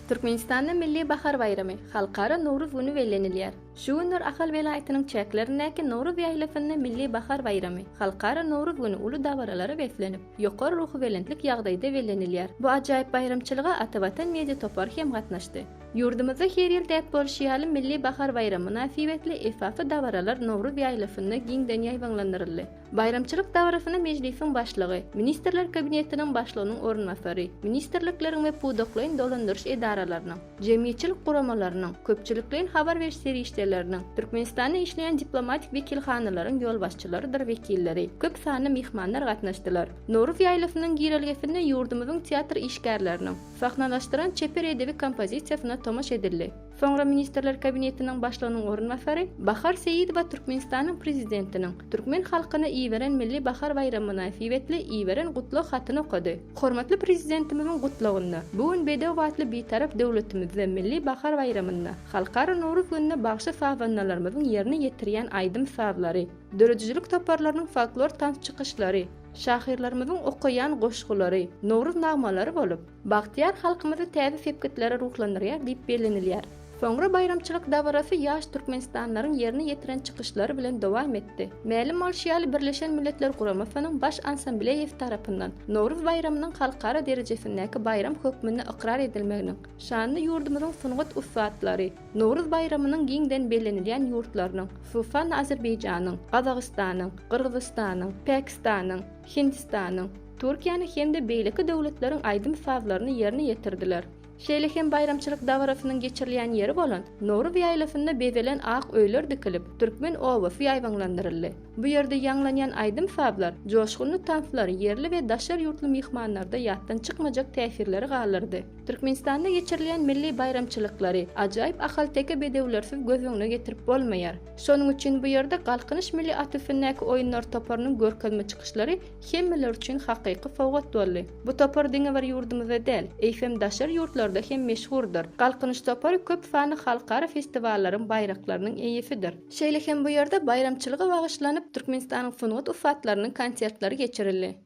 Türkmenistanda Milli bahar baýramy, Halkara Nowruz güni bellenilýär. Şu günler Ahal welaýatynyň çäklerindäki Nowruz ýaýlasynda Milli bahar baýramy, Halkara Nowruz güni uly dabaralara beslenip, ýokary ruhubelentlik ýagdaýda bellenilýär. Bu ajaýyp baýramçylyga Atavatan media topary hem gatnaşdy. Ýurdumyzda her ýyl däp bolşy ýaly Milli bahar baýramy mynasybetli esasy dabaralar Nowruz ýaýlasynda giňden ýaýbaňlandyryldy. Baýramçylyk dabarasyna Mejlisiň Başlygy, Ministrler Kabinetiniň Başlygynyň orunbasary, ministrlikleriň we pudaklaýyn dolandyryş edaralarynyň, jemgyýetçilik guramalarynyň, köpçülikleýin habar beriş serişdeleriniň, Türkmenistanda işleýän diplomatik wekilhanalaryň ýolbaşçylarydyr wekilleri, köp sanly myhmanlar gatnaşdylar. Nowruz ýaýlasynyň girelgesinde ýurdumyzyň teatr işgärleriniň sahnalaşdyran çeper-edebi kompozisiýasyna tomaşa edildi. Soňra Ministrler Kabinetiniň Başlygynyň orunbasary Bahar Seýidowa Türkmenistanyň Prezidentiniň türkmen halkyna iberen Milli bahar baýramy mynasybetli iberen gutlag hatyny okady. Hormatly Prezidentimiziň Gutlagynda, Bu gün bedew batly Bitarap döwletimizde Milli bahar baýramynda, Halkara Nowruz gününde bagşy-sazandalarymyzyň ýerine ýetirýän aýdym-sazlary, döredijilik toparlarynyň folklor-tans çykyşlary, şahyrlarymyzyň okaýan goşgulary, Nowruz nagmalary bolup, Bagtyýar halkymyzy täze sepgitlere ruhlandyrýar diýip bellenilýär. Soňra baýramçylyk dabarasy ýaş türkmenistanlylaryň ýerine ýetiren çykyşlary bilen dowam etdi. Mälim bolşy ýaly, Birleşen Milletler Guramasynyň Baş Ansambleýasy tarapyndan Nowruz baýramynyň halkara derejesindäki baýram hökmünde ykrar edilmeginiň, şanly ýurdumyzyň sungat ussatlary Nowruz baýramynyň giňden bellenilýän ýurtlarynyň, hususan-da Azerbaýjanyň, Gazagystanyň, Gyrgyzystanyň, Päkistanyň, Hindistanyň, Türkiýäniň hem-de beýleki döwletleriň aýdym-sazlaryny ýerine ýetirdiler. Şeýle hem baýramçylyk dabarasynyň geçirilýän ýeri bolan Nowruz ýaýlasynda bezelen ak öýler dikilip, türkmen obasy ýaýbaňlandyryldy. Bu ýerde ýaňlanýan aýdym-sazlar, joşgunly tanslar ýerli we daşary ýurtly myhmanlarda ýatdan çykmajak täsirleri galdyrdy. Türkmenistanda geçirilýän milli baýramçylyklary ajaýyp ahalteke bedewlersiz göz öňüne getirip bolmaýar. Şonuň üçin bu ýerde Galkynyş milli at üstündäki oýunlar toparynyň görkezme çykyşlary hemmeler üçin hakyky sowgat boldy. Bu topar diňe bir ýurdumyzda däl, eýsem daşary ýurtlarda hem meşhurdyr. Galkynyş topary köp sanly halkara festiwallaryň baýraklarynyň eýesidir. Şeýle hem bu ýerde baýramçylyga bagyşlanyp Türkmenistanyň sungat ussatlarynyň konsertleri geçirildi.